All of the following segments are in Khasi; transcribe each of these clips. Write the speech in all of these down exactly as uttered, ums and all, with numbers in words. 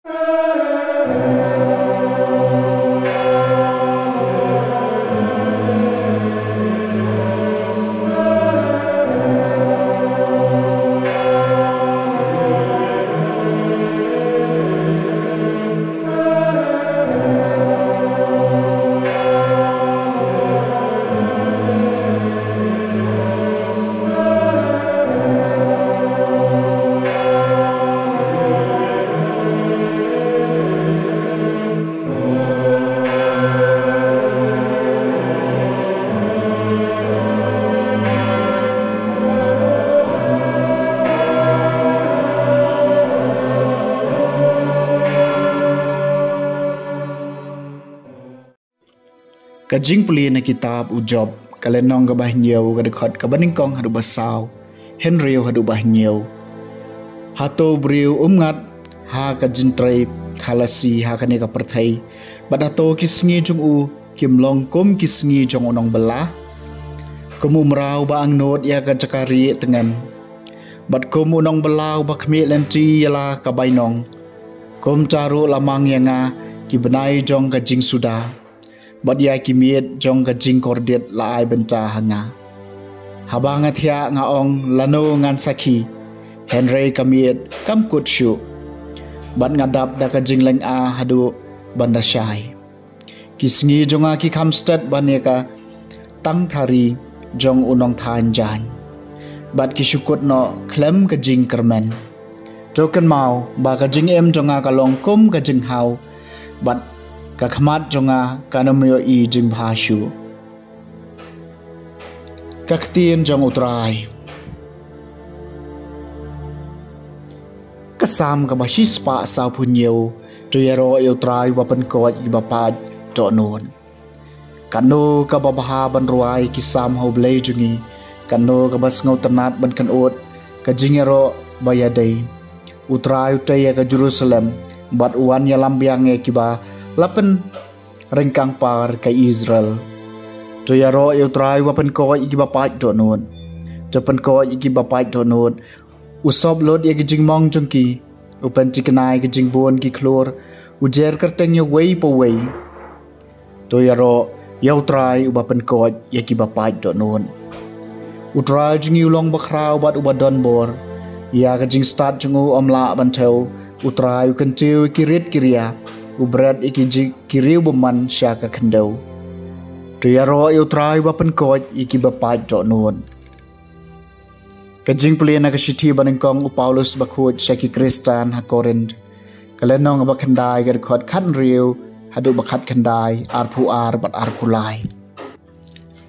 Ka jingpule na kitab u Job, ka lynnong kaba hynñiew, ka dkhot kaba nyngkong haduh ba saw, hynriew haduh ba hynñiew. Hato u briew um ngat ha ka jingtrei khalasi ha kane ka pyrthei, bad hato ki sngi jong u kim long kum ki sngi jong u nongbylla? Kum u mraw ba angnud ïa ka jaka rieh tngen, bad kum u nongbylla uba khmih lynti ïa la ka bainong, kumta ruh la mang ïa nga ki bnai jong ka jingsuda, bad ïa ki miet jong ka jingkordit la ai bynta ha nga. Haba nga thiah nga ong, lano ngan sakhi, hynrei ka miet kam kut shuh, bad nga dap da ka jinglynga haduh ban da shai. Ki sngi jong nga ki kham stet ban ïa ka tang thari jong u nongthaiñ jaiñ, bad ki shu kut noh khlem ka jingkyrmen. To kynmaw ba ka jingim jong nga ka long kum ka jinghaw, bad ka khmat jong nga kan ym ïohi jingbha shuh. Ka ktien jong u Trai. Ka Salm kaba shispah sawphew hynñiew. To ïaroh ïa u Trai uba pynkoit ïa kiba pait dohnud. Katno kaba bha ban rwai ki salm ha u Blei jong ngi, katno kaba sngewtynnat ban kynud ka jingïaroh ba ïadei. U Trai u tei ïa ka Jerusalem, bad u wan ïalam biang ïa kiba la pynryngkang par ka Israel. To ïaroh ïa u Trai uba pynkoit ïa kiba pait dohnud. To pynkoit ïa kiba pait dohnud. U sop lut ïa ki jingmong jong ki, u pynthikna ïa ki jingbun ki khlur, u jer kyrteng ïa uwei pa uwei. To ïaroh ïa u Trai uba pynkoit ïa kiba pait dohnud. U Trai jong ngi u long bakhraw bad uba donbor. Ïa ka jingstad jong u ym lah ban thew. U Trai u kyntiew ïa ki rit ki ria, u bret ïa ki ji-, ki riew bymman sha ka khyndew. To ïaroh ïa u Trai uba pynkoit ïa kiba pait dohnud. Ka jingpule na ka shithi ba nyngkong u Paulus bakhuid sha ki Khristan ha Korinth, ka lynnong ba khyndai, ka dkhot khathynriew haduh ba khatkhyndai, arphew ar bad arphew lai.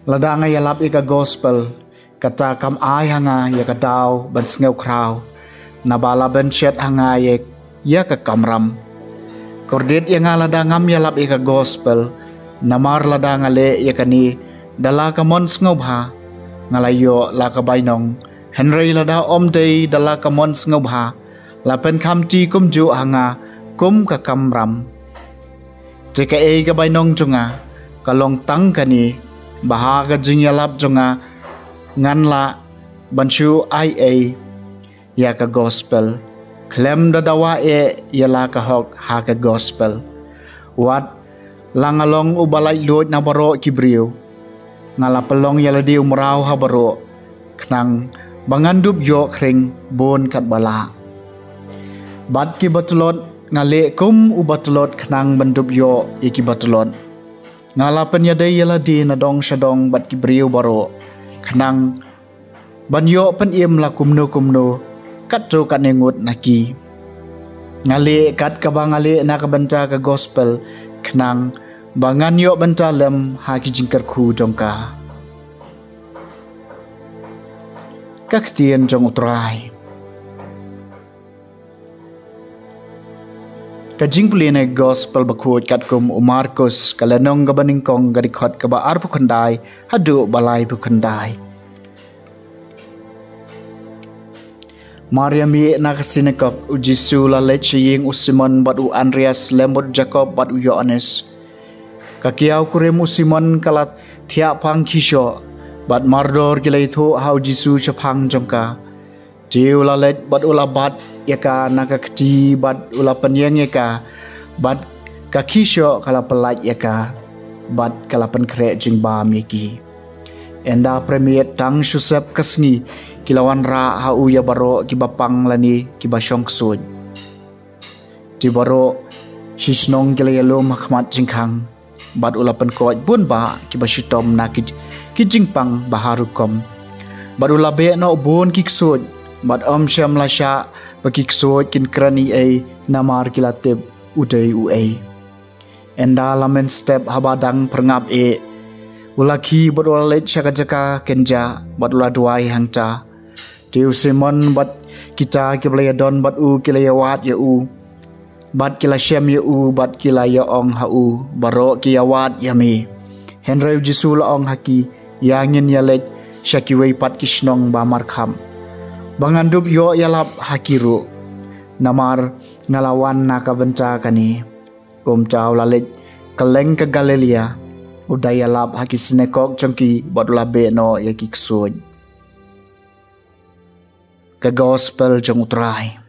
Lada nga ïalap ïa ka gospel, kata kam ai ha nga ïa ka daw ban sngewkhraw, naba la bynshet ha nga ïa ïa ka kamram. Kordit ïa nga lada ngam ïalap ïa ka gospel, namar lada nga leh ïa kane da la ka mon sngewbha, nga la ïoh la ka bainong, hynrei lada ym dei da la ka mon sngewbha, la pynkhamti kumjuh ha nga kum ka kamram. Te kaei ka bainong jong nga, ka long tang kane, ba ha ka jingïalap jong nga, ngan lah ban shu ai ei ïa ka gospel, khlem da dawa eh ïa la ka hok ha ka gospel. Wat la nga long uba laitluid na baroh ki briew, nga la pynlong ïa lade u mraw ha baroh, khnang ba ngan dup ïoh khring bun katba lah. Bad kiba tlot, nga leh kum uba tlot khnang ban dup ïoh ïa kiba tlot. Nga la pynïadei ïa lade na dong sha dong bad ki briew baroh, khnang ban ïoh pynim la kumno kumno, katto katne ngut na ki. Nga leh kat kaba nga leh na ka bynta ka gospel, khnang ba ngan ïoh bynta lem ha ki jingkyrkhu jong ka. Ka ktien jong u Trai. Ka jingpule na gospel bakhuid katkum u Markus, ka lynnong kaba nyngkong, ka dkhot kaba arphew khyndai haduh ba laiphew khyndai. Mar ïa mih na ka synagog, u Jisu la leit sha ïing u Simon bad u Andreas lem bad u Jakob bad u Ïoannis. Ka kiaw kurim u Simon ka la thiah phang khishoh, bad mardor ki la ïathuh ha u Jisu shaphang jong ka. Te u la leit bad u la bat ïa ka na ka kti, bad u la pynïeng ïa ka, bad ka khie shoh ka la pyllait ïa ka, bad ka la pynkhreh jingbam ïa ki. Ynda pyrshah tang shu sep ka sngi, ki la wanrah ha u ïa baroh kiba pang lane kiba shong ksuid. Te baroh shi shnong ki la ïalum ha khmat jingkhang, bad u la pynkoit bun bah kiba shitom na ki, ki jingpang ba har rukom. Bad u la beh noh bun ki ksuid, bad ym shym la shah ba ki ksuid kin kren ei ei, namar ki la tip u dei uei. Ynda la mynstep haba dang pyrngap eh, u la khie bad u la leit sha ka jaka kynjah, bad u la duwai hangta. Te u Simon bad kita kiba la ïadon bad u ki la ïawad ïa u, bad ki la shem ïa u, bad ki la ïa ong ha u, "Baroh ki ïawad ïa me." Hynrei u Jisu u la ong ha ki, "Ïa ngin ïaleit sha kiwei pat ki shnong ba markhap, ba ngan dup ïoh ïalap ha ki ruh, namar nga la wan na ka bynta kane." Kumta u la leit kylleng ka Galilea, u da ïalap ha ki synagog jong ki, bad u la beh noh ïa ki ksuid. Ka Gospel jong u Trai.